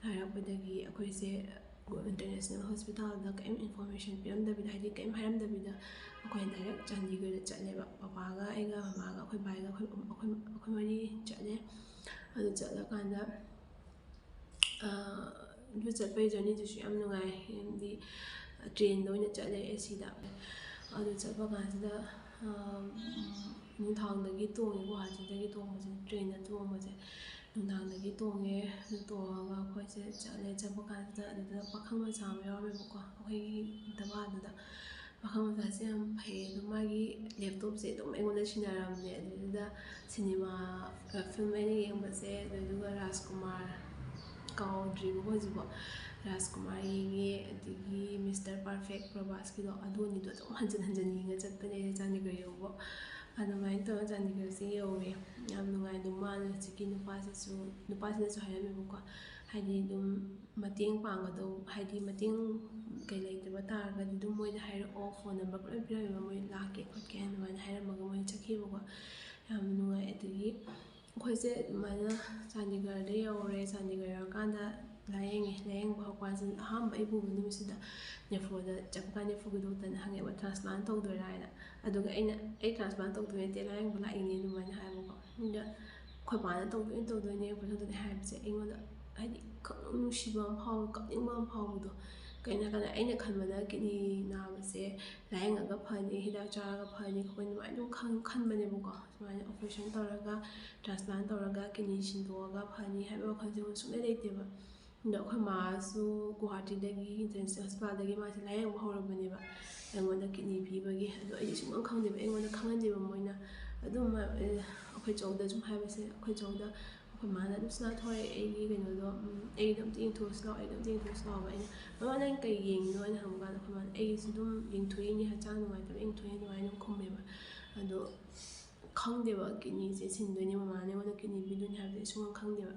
ꯍꯥꯏꯔꯛꯄꯗꯒꯤ ꯑꯩꯈꯣꯏꯁꯦ ꯏꯟꯇꯔꯅꯦꯁꯅꯦꯜ ꯍꯣꯁꯄꯤꯇꯥꯜꯗ ꯀꯔꯤꯝ ꯏꯟꯐꯣꯔꯃꯦꯁꯟ ꯄꯤꯔꯝꯗꯕꯤꯗ, ꯍꯥꯏꯗꯤ ꯀꯔꯤꯝ ꯍꯥꯏꯔꯝꯗꯕꯤꯗ ꯑꯩꯈꯣꯏ ꯗꯥꯏꯔꯦꯛ ꯆꯥꯟꯗꯤꯒꯔꯗ ꯆꯠꯂꯦꯕ꯫ ꯄꯄꯥꯒ ꯑꯩꯒ ꯃꯃꯥꯒ ꯑꯩꯈꯣꯏ ꯕꯥꯏꯒ ꯑꯩꯈꯣꯏ ꯑꯩꯈꯣꯏ ꯑꯩꯈꯣꯏ ꯃꯔꯤ ꯆꯠꯂꯦ꯫ ꯑꯗꯨ ꯆꯠꯂꯀꯥꯟꯗ ꯑꯗꯨ ꯆꯠꯄꯒꯤ ꯖꯔꯅꯤꯗꯨꯁꯨ ꯌꯥꯝ ꯅꯨꯡꯉꯥꯏ, ꯍꯥꯏꯗꯤ ꯇ꯭ꯔꯦꯟꯗ ꯑꯣꯏꯅ ꯆꯠꯂꯦ ꯑꯦ ꯁꯤꯗ꯫ ꯑꯗꯨ ꯆꯠꯄ ꯀꯥꯟꯁꯤꯗ ꯅꯨꯡꯗꯥꯡꯗꯒꯤ ꯇꯣꯡꯉꯦ, ꯒꯨꯍꯥꯇꯤꯗꯒꯤ ꯇꯣꯡꯕꯁꯦ, ꯇ꯭ꯔꯦꯟꯗ ꯇꯣꯡꯕꯁꯦ꯫ ꯅꯨꯡꯗꯥꯡꯗꯒꯤ ꯇꯣꯡꯉꯦ꯫ ꯑꯗꯨ ꯇꯣꯡꯉꯒ ꯑꯩꯈꯣꯏꯁꯦ ꯆꯠꯂꯦ꯫ ꯆꯠꯄ ꯀꯥꯟꯁꯤꯗ ꯑꯗꯨꯗ ꯄꯥꯈꯪ ꯃꯆꯥ ꯑꯃ ꯌꯥꯎꯔꯝꯃꯦꯕꯀꯣ, ꯑꯩꯈꯣꯏꯒꯤ ꯗꯕꯥꯗꯨꯗ꯫ ꯄꯥꯈꯪ ꯃꯆꯥꯁꯦ ꯌꯥꯝ ꯐꯩ꯫ ꯑꯗꯣ ꯃꯥꯒꯤ ꯂꯦꯞꯇꯣꯞꯁꯦ ꯑꯗꯨꯝ ꯑꯩꯉꯣꯟꯗ ꯁꯤꯟꯅꯔꯝꯅꯦ꯫ ꯑꯗꯨꯗꯨꯗ ꯁꯤꯅꯦꯃꯥ, ꯐꯤꯂꯝ ꯑꯩꯅ ꯌꯦꯡꯕꯁꯦ, ꯑꯗꯨꯗꯨꯒ ꯔꯥꯖꯀꯨꯃꯥꯔ, ꯀꯥꯎꯗ꯭ꯔꯤꯕꯀꯣ ꯍꯧꯖꯤꯛꯐꯥꯎ꯫ ꯔꯥꯖꯀꯨꯃꯥꯔ ꯌꯦꯡꯉꯦ, ꯑꯗꯒꯤ ꯃꯤꯁꯇꯔ ꯄꯔꯐꯦꯛ, ꯄ꯭ꯔꯚꯥꯁꯀꯤꯗꯣ, ꯑꯗꯨ ꯑꯅꯤꯗꯣ ꯑꯗꯨꯝ ꯍꯟꯖꯤꯟ ꯍꯟꯖꯤꯟ ꯌꯦꯡꯉ ꯆꯠꯄꯅꯦ ꯑꯩꯁꯦ ꯆꯥꯟꯗꯤꯒꯔ ꯌꯧꯕꯐꯥꯎ꯫ ꯑꯗꯨꯃꯥꯏꯅ ꯇꯧꯔꯒ ꯆꯥꯟꯗꯤꯒꯔꯁꯦ ꯌꯧꯔꯦ꯫ ꯌꯥꯝ ꯅꯨꯡꯉꯥꯏ꯫ ꯑꯗꯨꯝ ꯃꯥꯅ ꯍꯧꯖꯤꯛꯀꯤ ꯅꯨꯄꯥꯁꯤꯁꯨ, ꯅꯨꯄꯥꯁꯤꯅꯁꯨ ꯍꯥꯏꯔꯝꯃꯦꯕꯀꯣ, ꯍꯥꯏꯗꯤ ꯑꯗꯨꯝ ꯃꯇꯦꯡ ꯄꯥꯡꯒꯗꯧ, ꯍꯥꯏꯗꯤ ꯃꯇꯦꯡ ꯀꯩ ꯂꯩꯇꯕ ꯇꯥꯔꯒꯗꯤ ꯑꯗꯨꯝ ꯃꯣꯏꯗ ꯍꯥꯏꯔꯛꯑꯣ, ꯐꯣꯟ ꯅꯝꯕꯔ ꯂꯣꯏ ꯄꯤꯔꯝꯃꯦꯕ, ꯃꯣꯏ ꯂꯥꯛꯀꯦ ꯈꯣꯠꯀꯦ ꯑꯗꯨꯃꯥꯏꯅ ꯍꯥꯏꯔꯝꯃꯒ ꯃꯣꯏ ꯆꯠꯈꯤꯕꯀꯣ꯫ ꯌꯥꯝ ꯅꯨꯡꯉꯥꯏ꯫ ꯑꯗꯒꯤ ꯑꯩꯈꯣꯏꯁꯦ ꯑꯗꯨꯃꯥꯏꯅ ꯆꯥꯟꯗꯤꯒꯔꯗ ꯌꯧꯔꯦ꯫ ꯆꯥꯟꯗꯤꯒꯔ ꯌꯧꯔꯀꯥꯟꯗ ꯂꯥꯏꯌꯦꯡꯉꯦ꯫ ꯂꯥꯏꯌꯦꯡꯕ ꯍꯧꯔꯀꯥꯟꯁꯤꯗ ꯑꯍꯥꯟꯕ ꯑꯩ ꯄꯨꯕ ꯅꯨꯃꯤꯠꯁꯤꯗ ꯅꯦꯐ꯭ꯔꯣꯗ ꯆꯠꯄ ꯀꯥꯟꯗ ꯅꯦꯐ꯭ꯔꯣꯒꯤ ꯗꯣꯛꯇꯔꯅ ꯍꯪꯉꯦꯕ, "ꯇ꯭ꯔꯥꯟꯁꯄ꯭ꯂꯥꯟ ꯇꯧꯗꯣꯏꯔꯥ?" ꯍꯥꯏꯅ꯫ ꯑꯗꯨꯒ ꯑꯩꯅ, "ꯑꯩ ꯇ꯭ꯔꯥꯟꯁꯄ꯭ꯂꯥꯟ ꯇꯧꯗꯣꯏ ꯅꯠꯇꯦ, ꯂꯥꯏꯌꯦꯡꯕ ꯂꯥꯛꯏꯅꯦ" ꯑꯗꯨꯃꯥꯏꯅ ꯍꯥꯏꯕꯀꯣ꯫ ꯑꯗ ꯑꯩꯈꯣꯏ ꯄꯥꯅ "ꯇꯧꯗꯣꯏꯅꯦ, ꯇꯧꯗꯣꯏꯅꯦ, ꯑꯣꯄꯔꯦꯁꯟ ꯇꯧꯗꯣꯏꯅꯦ" ꯍꯥꯏꯕꯁꯦ ꯑꯩꯉꯣꯟꯗ ꯍꯥꯏꯗꯤ ꯈꯪꯅꯨꯡ ꯅꯨꯡꯁꯤꯕ ꯑꯃ ꯐꯥꯎꯕ, ꯀꯞꯅꯤꯡꯕ ꯑꯃ ꯐꯥꯎꯕꯗꯣ꯫ ꯀꯩꯅꯣ ꯍꯥꯏꯀꯥꯟꯗ ꯑꯩꯅ ꯈꯟꯕꯅ ꯀꯤꯠꯅꯤ ꯅꯥꯕꯁꯦ ꯂꯥꯏꯌꯦꯡꯉꯒ ꯐꯅꯤ, ꯍꯤꯗꯥꯛ ꯆꯥꯔꯒ ꯐꯅꯤ ꯈꯣꯠꯀꯅꯤ ꯑꯗꯨꯃꯥꯏꯅ ꯑꯗꯨꯝ ꯈꯟ-, ꯈꯟꯕꯅꯦꯕꯀꯣ꯫ ꯁꯨꯃꯥꯏꯅ ꯑꯣꯄꯔꯦꯁꯟ ꯇꯧꯔꯒ, ꯇ꯭ꯔꯥꯟꯁꯄ꯭ꯂꯥꯟ ꯇꯧꯔꯒ ꯀꯤꯠꯅꯤ ꯁꯤꯟꯗꯣꯛꯑꯒ ꯐꯅꯤ ꯍꯥꯏꯕ ꯋꯥꯈꯜꯁꯦ ꯑꯩꯉꯣꯟꯗ ꯁꯨꯡꯂꯩ ꯂꯩꯇꯦꯕ꯫ ꯑꯗꯣ ꯑꯩꯈꯣꯏ ꯃꯥꯁꯨ ꯒꯨꯋꯥꯍꯥꯇꯤꯗꯒꯤ, ꯏꯟꯇꯔꯅꯦꯁꯅꯦꯜ ꯍꯣꯁꯄꯤꯇꯥꯜꯗꯒꯤ ꯃꯥꯁꯦ ꯂꯥꯏꯌꯦꯡꯕ ꯍꯧꯔꯕꯅꯦꯕ, ꯑꯩꯉꯣꯟꯗ ꯀꯤꯠꯅꯤ ꯄꯤꯕꯒꯤ꯫ ꯑꯗꯣ ꯑꯩꯗꯤ ꯁꯨꯡꯈꯪ ꯈꯪꯗꯦꯕ, ꯑꯩꯉꯣꯟꯗ ꯈꯪꯍꯟꯗꯦꯕ ꯃꯣꯏꯅ꯫ ꯑꯗꯨꯝ, ꯑꯦ, ꯑꯩꯈꯣꯏ ꯆꯧꯗ ꯁꯨꯝ ꯍꯥꯏꯕꯁꯦ, ꯑꯩꯈꯣꯏ ꯆꯧꯗ ꯑꯩꯈꯣꯏ ꯃꯥꯅ ꯑꯗꯨꯝ, "ꯁꯅꯥꯊꯣꯏ, ꯑꯩꯒꯤ ꯀꯩꯅꯣꯗꯣ, ꯎꯝ, ꯑꯩꯒꯤꯗꯣ ꯑꯝꯇ ꯌꯦꯡꯊꯣꯛꯑꯁꯤ ꯂꯥꯛꯑꯣ, ꯑꯩꯒꯤꯗꯣ ꯑꯝꯇ ꯌꯦꯡꯊꯣꯛꯑꯁꯤ ꯂꯥꯛꯑꯣꯕ"꯫ ꯑꯩꯅ, "ꯃꯃꯥ, ꯅꯪ ꯀꯩ ꯌꯦꯡꯉꯤꯅꯣ?" ꯍꯥꯏꯅ ꯍꯪꯕ ꯀꯥꯟꯗ ꯑꯩꯈꯣꯏ ꯃꯥꯅ, "ꯑꯩꯒꯤꯁꯨ ꯑꯗꯨꯝ ꯌꯦꯡꯊꯣꯛꯏꯅꯤ, ꯍꯛꯆꯥꯡ ꯅꯨꯡꯉꯥꯏꯇꯕ ꯌꯦꯡꯊꯣꯛꯏꯅꯤ" ꯑꯗꯨꯃꯥꯏꯅ ꯑꯗꯨꯝ ꯈꯨꯝꯃꯦꯕ꯫ ꯑꯗꯣ ꯈꯪꯗꯦꯕ ꯀꯤꯠꯅꯤꯁꯦ ꯁꯤꯟꯗꯣꯏꯅꯦ ꯃꯃꯥꯅ ꯑꯩꯉꯣꯟꯗ ꯀꯤꯠꯅꯤ ꯄꯤꯗꯣꯏꯅꯦ ꯍꯥꯏꯕꯁꯦ ꯑꯩ ꯁꯨꯡꯈꯪ ꯈꯪꯗꯦꯕ꯫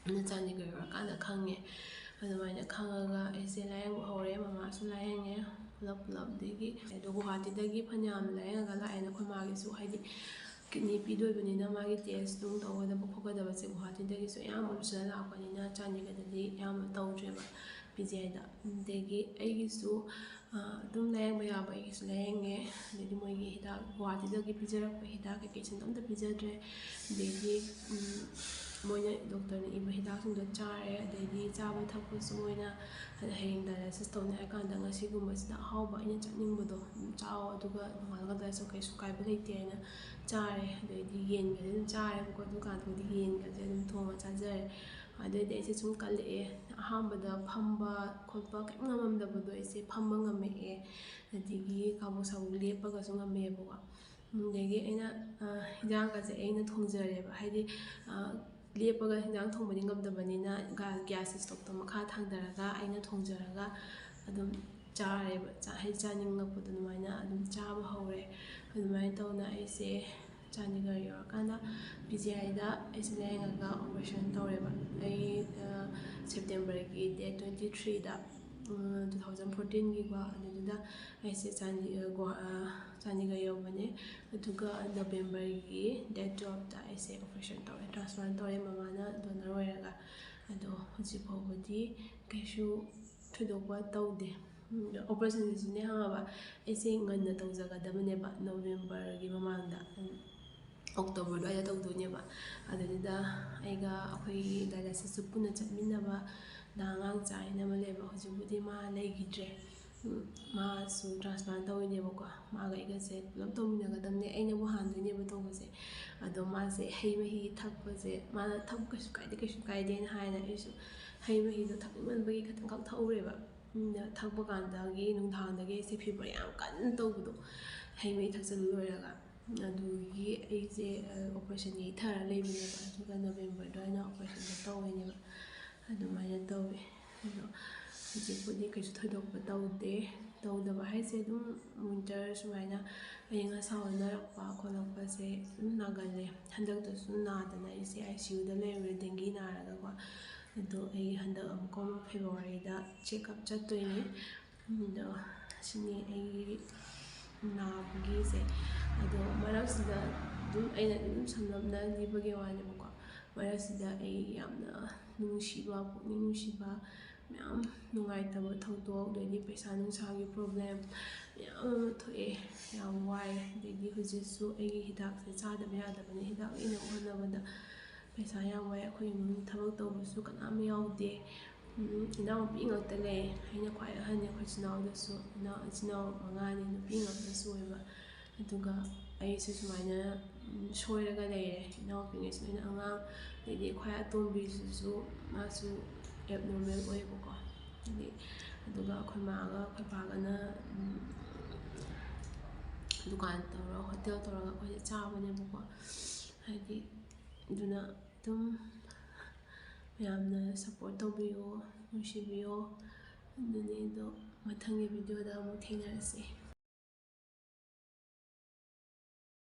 ꯑꯗꯨꯅ ꯆꯥꯟꯗꯤꯒꯔ ꯌꯧꯔꯀꯥꯟꯗ ꯈꯪꯉꯦ꯫ ꯑꯗꯨꯃꯥꯏꯅ ꯈꯪꯉꯒ ꯑꯩꯁꯦ ꯂꯥꯏꯌꯦꯡꯕ ꯍꯧꯔꯦ, ꯃꯃꯥꯁꯨ ꯂꯥꯏꯌꯦꯡꯉꯦ, ꯄꯨꯂꯞ ꯄꯨꯂꯞ꯫ ꯑꯗꯒꯤ ꯑꯗꯣ ꯒꯨꯋꯥꯍꯥꯇꯤꯗꯒꯤ ꯐꯅꯌꯥꯝ ꯂꯥꯏꯌꯦꯡꯉꯒ ꯂꯥꯛꯑꯦꯅ ꯑꯩꯈꯣꯏ ꯃꯥꯒꯤꯁꯨ, ꯍꯥꯏꯗꯤ ꯀꯤꯠꯅꯤ ꯄꯤꯗꯣꯏꯕꯅꯤꯅ ꯃꯥꯒꯤ ꯇꯦꯁ ꯅꯨꯡ ꯇꯧꯒꯗꯕ ꯈꯣꯠꯀꯗꯕꯁꯦ ꯒꯨꯋꯥꯍꯥꯇꯤꯗꯒꯤꯁꯨ ꯑꯌꯥꯝꯕ ꯄꯨꯁꯤꯜꯂ ꯂꯥꯛꯄꯅꯤꯅ ꯆꯥꯟꯗꯤꯒꯔꯗꯗꯤ ꯑꯌꯥꯝꯕ ꯇꯧꯗ꯭ꯔꯦꯕ, ꯄꯤ ꯖꯤ ꯑꯥꯏꯗ꯫ ꯑꯗꯒꯤ ꯑꯩꯒꯤꯁꯨ, ꯑ, ꯑꯗꯨꯝ ꯂꯥꯏꯌꯦꯡꯕ ꯌꯥꯕ ꯑꯩꯒꯤꯁꯨ ꯂꯥꯏꯌꯦꯡꯉꯦ꯫ ꯑꯗꯩꯗꯤ ꯃꯣꯏꯒꯤ ꯍꯤꯗꯥꯛ, ꯒꯨꯋꯥꯍꯥꯇꯤꯗꯒꯤ ꯄꯤꯖꯔꯛꯄ ꯍꯤꯗꯥꯛ ꯀꯩꯀꯩꯁꯤꯡꯗꯣ ꯑꯝꯇ ꯄꯤꯖꯗ꯭ꯔꯦ꯫ ꯑꯗꯩꯗꯤ, ꯎꯝ, ꯃꯣꯏꯅ, ꯗꯣꯛꯇꯔꯅ ꯏꯕ ꯍꯤꯗꯥꯛꯁꯤꯡꯗꯣ ꯆꯥꯔꯦ꯫ ꯑꯗꯩꯗꯤ ꯆꯥꯕ ꯊꯛꯄꯁꯨ ꯃꯣꯏꯅ ꯍꯌꯦꯡ ꯗꯥꯏꯂꯥꯏꯁꯤꯁ ꯇꯧꯅꯤ ꯍꯥꯏ ꯀꯥꯟꯗ ꯉꯁꯤꯒꯨꯝꯕꯁꯤꯗ ꯑꯍꯥꯎꯕ ꯑꯩꯅ ꯆꯥꯅꯤꯡꯕꯗꯣ ꯑꯗꯨꯝ ꯆꯥꯎ, ꯑꯗꯨꯒ ꯅꯣꯡꯉꯥꯜꯂꯒ ꯗꯥꯏꯂꯥꯏꯁꯤꯁ ꯀꯩꯁꯨ ꯀꯥꯏꯕ ꯂꯩꯇꯦ ꯍꯥꯏꯅ ꯆꯥꯔꯦ꯫ ꯑꯗꯩꯗꯤ ꯌꯦꯟꯒꯁꯦ ꯑꯗꯨꯝ ꯆꯥꯔꯦꯕꯀꯣ, ꯑꯗꯨꯀꯥꯟꯗꯗꯤ ꯌꯦꯟꯒꯁꯦ ꯑꯗꯨꯝ ꯊꯣꯡꯉ ꯆꯥꯖꯔꯦ꯫ ꯑꯗꯩꯗꯤ ꯑꯩꯁꯦ ꯁꯨꯝ ꯀꯜꯂꯛꯑꯦ꯫ ꯑꯍꯥꯟꯕꯗ ꯐꯝꯕ ꯈꯣꯠꯄ ꯀꯔꯤꯝ ꯉꯝꯃꯝꯗꯕꯗꯣ ꯑꯩꯁꯦ ꯐꯝꯕ ꯉꯝꯃꯛꯑꯦ꯫ ꯑꯗꯒꯤ ꯀꯥꯕꯣꯛ ꯁꯥꯕꯣꯛ ꯂꯦꯞꯄꯒꯁꯨ ꯉꯝꯃꯛꯑꯦꯕꯀꯣ꯫ ꯑꯗꯒꯤ ꯑꯩꯅ, ꯑ, ꯍꯤꯟꯖꯥꯡꯒꯁꯦ ꯑꯩꯅ ꯊꯣꯡꯖꯔꯦꯕ꯫ ꯍꯥꯏꯗꯤ, ꯑ, ꯂꯦꯞꯄꯒ ꯍꯤꯟꯖꯥꯡ ꯊꯣꯡꯕꯗꯤ ꯉꯝꯗꯕꯅꯤꯅ ꯒ-, ꯒ꯭ꯌꯥꯁ ꯏꯁꯇꯣꯞꯇꯣ ꯃꯈꯥ ꯊꯥꯡꯊꯔꯒ ꯑꯩꯅ ꯊꯣꯡꯖꯔꯒ ꯑꯗꯨꯝ ꯆꯥꯔꯦꯕ꯫ ꯆꯥ-, ꯍꯥꯏꯗꯤ ꯆꯥꯅꯤꯡꯉꯛꯄꯗꯣ ꯑꯗꯨꯃꯥꯏꯅ ꯑꯗꯨꯝ ꯆꯥꯕ ꯍꯧꯔꯦ꯫ ꯑꯗꯨꯃꯥꯏꯅ ꯇꯧꯅ ꯑꯩꯁꯦ ꯆꯥꯟꯗꯤꯒꯔ ꯌꯧꯔꯀꯥꯟꯗ ꯄꯤ ꯖꯤ ꯑꯥꯏꯗ ꯑꯩꯁꯦ ꯂꯥꯏꯌꯦꯡꯉꯒ ꯑꯣꯄꯔꯦꯁꯟ ꯇꯧꯔꯦꯕ꯫ ꯑꯩ, ꯑ, ꯁꯦꯞꯇꯦꯝꯕꯔꯒꯤ ꯗꯦꯠ ꯇ꯭ꯋꯦꯟꯇꯤ ꯊ꯭ꯔꯤꯗ ꯇꯨ ꯊꯥꯎꯖꯟ ꯐꯣꯔꯇꯤꯟꯒꯤꯀꯣ꯫ ꯑꯗꯨꯗꯨꯗ ꯑꯩꯁꯦ ꯆꯥꯟꯗꯤ ꯒꯨꯋꯥ ꯆꯥꯟꯗꯤꯒꯔ ꯌꯧꯕꯅꯦ꯫ ꯑꯗꯨꯒ ꯅꯕꯦꯝꯕꯔꯒꯤ ꯗꯦꯠ ꯇꯨꯌꯦꯜꯞꯇ ꯑꯩꯁꯦ ꯑꯣꯄꯔꯦꯁꯟ ꯇꯧꯔꯦ, ꯇ꯭ꯔꯥꯟꯁꯄ꯭ꯂꯥꯟ ꯇꯧꯔꯦ ꯃꯃꯥꯅ ꯗꯣꯅꯔ ꯑꯣꯏꯔꯒ꯫ ꯑꯗꯣ ꯍꯧꯖꯤꯛ ꯐꯥꯎꯕꯗꯤ ꯀꯩꯁꯨ ꯊꯣꯏꯗꯣꯛꯄ ꯇꯧꯗꯦ꯫ ꯑꯣꯄꯔꯦꯁꯟꯁꯤꯁꯨꯅꯦ, ꯈꯪꯉꯕ, ꯑꯩꯁꯦ ꯉꯟꯅ ꯇꯧꯖꯒꯗꯕꯅꯦꯕ, ꯅꯕꯦꯝꯕꯔꯒꯤ ꯃꯃꯥꯡꯗ, ꯑꯣꯛꯇꯣꯕꯔ ꯑꯗꯨꯋꯥꯏꯗ ꯇꯧꯗꯣꯏꯅꯦꯕ꯫ ꯑꯗꯨꯗꯨꯗ ꯑꯩꯒ ꯑꯩꯈꯣꯏꯒꯤ ꯗꯥꯏꯂꯥꯏꯁꯤꯁꯁꯨ ꯄꯨꯟꯅ ꯆꯠꯃꯤꯟꯅꯕ ꯗꯥ ꯑꯉꯥꯡꯆꯥ ꯍꯥꯏꯅ ꯑꯃ ꯂꯩꯕ, ꯍꯧꯖꯤꯛꯄꯨꯗꯤ ꯃꯥ ꯂꯩꯈꯤꯗ꯭ꯔꯦ꯫ ꯃꯥꯁꯨ ꯇ꯭ꯔꯥꯟꯁꯄ꯭ꯂꯥꯟ ꯇꯧꯔꯤꯅꯦꯕꯀꯣ꯫ ꯃꯥꯒ ꯑꯩꯒꯁꯦ ꯄꯨꯂꯞ ꯇꯧꯃꯤꯟꯅꯒꯗꯕꯅꯦ, ꯑꯩꯅꯕꯨ ꯍꯥꯟꯗꯣꯏꯅꯦꯕ ꯇꯧꯕꯁꯦ꯫ ꯑꯗꯣ ꯃꯥꯁꯦ ꯍꯩ ꯃꯍꯤ ꯊꯛꯄꯁꯦ, ꯃꯥꯅ "ꯊꯛꯄ ꯀꯩꯁꯨ ꯀꯥꯏꯗꯦ, ꯀꯩꯁꯨ ꯀꯥꯏꯗꯦꯅ" ꯍꯥꯏꯅ ꯑꯩꯁꯨ ꯍꯩ ꯃꯍꯤꯗꯣ ꯊꯛꯅꯤꯡꯃꯟꯕꯒꯤ ꯈꯤꯇꯪꯈꯛ ꯊꯛꯎꯔꯦꯕ꯫ ꯎꯝ, ꯊꯛꯄ ꯀꯥꯟꯗꯒꯤ ꯅꯨꯡꯗꯥꯡꯗꯒꯤ ꯑꯩꯁꯦ ꯐꯤꯚꯔ ꯌꯥꯝ ꯀꯟꯅ ꯇꯧꯕꯗꯣ, ꯍꯩ ꯃꯍꯤ ꯊꯛꯆꯜꯂ ꯂꯣꯏꯔꯒ꯫ ꯑꯗꯨꯒꯤ ꯑꯩꯁꯦ ꯑꯣꯄꯔꯦꯁꯟ ꯌꯩꯊꯔ ꯂꯩꯕꯅꯦꯕ꯫ ꯑꯗꯨꯒ ꯅꯕꯦꯝꯕꯔ ꯑꯗꯨꯋꯥꯏꯗ ꯑꯣꯄꯔꯦꯁꯟꯁꯦ ꯇꯧꯋꯦꯅꯦꯕ꯫ ꯑꯗꯨꯃꯥꯏꯅ ꯇꯧꯋꯦ꯫ ꯑꯗꯣ ꯍꯧꯖꯤꯛꯄꯨꯗꯤ ꯀꯩꯁꯨ ꯊꯣꯏꯗꯣꯛꯄ ꯇꯧꯗꯦ꯫ ꯇꯧꯗꯕ ꯍꯥꯏꯁꯦ, ꯑꯗꯨꯝ ꯋꯤꯟꯇꯔ ꯁꯨꯃꯥꯏꯅ ꯑꯏꯪ ꯑꯁꯥ ꯑꯣꯟꯅꯔꯛꯄ ꯈꯣꯠꯂꯛꯄꯁꯦ ꯑꯗꯨꯝ ꯅꯥꯒꯜꯂꯦ꯫ ꯍꯟꯗꯛꯇꯁꯨ ꯅꯥꯗꯅ ꯑꯩꯁꯦ ꯑꯥꯏ ꯁꯤ ꯌꯨꯗ ꯂꯩꯔꯨꯔꯦ, ꯗꯦꯡꯒꯤ ꯅꯥꯔꯒꯀꯣ꯫ ꯑꯗꯣ ꯑꯩ ꯍꯟꯗꯛ ꯑꯃꯨꯛꯀ ꯑꯃꯨꯛ ꯐꯦꯕꯋꯥꯔꯤꯗ ꯆꯦꯛꯑꯞ ꯆꯠꯇꯣꯏꯅꯦ꯫ ꯑꯗꯣ ꯁꯤꯅꯤ ꯑꯩꯒꯤ ꯅꯥꯕꯒꯤꯁꯦ꯫ ꯑꯗꯣ ꯃꯔꯛꯁꯤꯗ ꯑꯗꯨꯝ ꯑꯩꯅ ꯑꯗꯨꯝ ꯁꯝꯂꯞꯅ ꯂꯤꯕꯒꯤ ꯋꯥꯅꯦꯕꯀꯣ꯫ ꯃꯔꯛꯁꯤꯗ ꯑꯩ ꯌꯥꯝꯅ ꯅꯨꯡꯁꯤꯕ, ꯄꯨꯛꯅꯤꯡ ꯅꯨꯡꯁꯤꯕ ꯃꯌꯥꯝ, ꯅꯨꯡꯉꯥꯏꯇꯕ ꯊꯧꯗꯣꯛ, ꯑꯗꯩꯗꯤ ꯄꯩꯁꯥ ꯅꯨꯡꯁꯥꯒꯤ ꯄ꯭ꯔꯣꯕ꯭ꯂꯦꯝ ꯃꯌꯥꯝ ꯑꯃ ꯊꯣꯛꯑꯦ꯫ ꯌꯥꯝ ꯋꯥꯏ꯫ ꯑꯗꯩꯗꯤ ꯍꯧꯖꯤꯛꯁꯨ ꯑꯩꯒꯤ ꯍꯤꯗꯥꯛꯁꯦ ꯆꯥꯗꯕ ꯌꯥꯗꯕꯅꯤ꯫ ꯍꯤꯗꯥꯛ ꯂꯩꯅꯕ ꯍꯣꯠꯅꯕꯗ ꯄꯩꯁꯥ ꯌꯥꯝ ꯋꯥꯏ꯫ ꯑꯩꯈꯣꯏ ꯏꯃꯨꯡ ꯊꯕꯛ ꯇꯧꯕꯁꯨ ꯀꯅꯥꯝ ꯌꯥꯎꯗꯦ꯫ ꯎꯝ, ꯏꯅꯥꯎꯄꯤ ꯉꯥꯛꯇ ꯂꯩ꯫ ꯑꯩꯅ ꯈ꯭ꯋꯥꯏ ꯑꯍꯟꯅꯤ ꯑꯩꯈꯣꯏ ꯏꯆꯤꯟ ꯏꯅꯥꯎꯗꯁꯨ꯫ ꯏꯅꯥꯎ-, ꯏꯆꯤꯟ ꯏꯅꯥꯎ ꯃꯉꯥꯅꯤ, ꯅꯨꯄꯤ ꯉꯥꯛꯇꯁꯨ ꯑꯣꯏꯕ꯫ ꯑꯗꯨꯒ ꯑꯩꯁꯨ ꯁꯨꯃꯥꯏꯅ, ꯎꯝ, ꯁꯣꯏꯔꯒ ꯂꯩꯔꯦ꯫ ꯏꯅꯥꯎꯄꯤꯉꯩꯁꯨ ꯂꯣꯏꯅ ꯑꯉꯥꯡ, ꯑꯗꯩꯗꯤ ꯈ꯭ꯋꯥꯏ ꯑꯇꯣꯝꯕꯤꯁꯤꯁꯨ ꯃꯥꯁꯨ ꯑꯦꯕꯅꯣꯔꯃꯦꯜ ꯑꯣꯏꯌꯦꯕꯀꯣ꯫ ꯍꯥꯏꯗꯤ, ꯑꯗꯨꯒ ꯑꯩꯈꯣꯏ ꯃꯥꯒ ꯑꯩꯈꯣꯏ ꯄꯥꯒꯅ, ꯎꯝ, ꯗꯨꯀꯥꯟ ꯇꯧꯔꯒ, ꯍꯣꯇꯦꯜ ꯇꯧꯔꯒ ꯑꯩꯈꯣꯏꯁꯦ ꯆꯥꯕꯅꯦꯕꯀꯣ꯫ ꯍꯥꯏꯗꯤ, ꯑꯗꯨꯅ ꯑꯗꯨꯝ ꯃꯌꯥꯝꯅ ꯁꯞꯄꯣꯔꯠ ꯇꯧꯕꯤꯌꯣ, ꯅꯨꯡꯁꯤꯕꯤꯌꯣ꯫ ꯑꯗꯨꯅꯤ꯫ ꯑꯗꯣ ꯃꯊꯪꯒꯤ ꯚꯤꯗꯤꯑꯣꯗ ꯑꯃꯨꯛ ꯊꯦꯡꯅꯔꯁꯤ꯫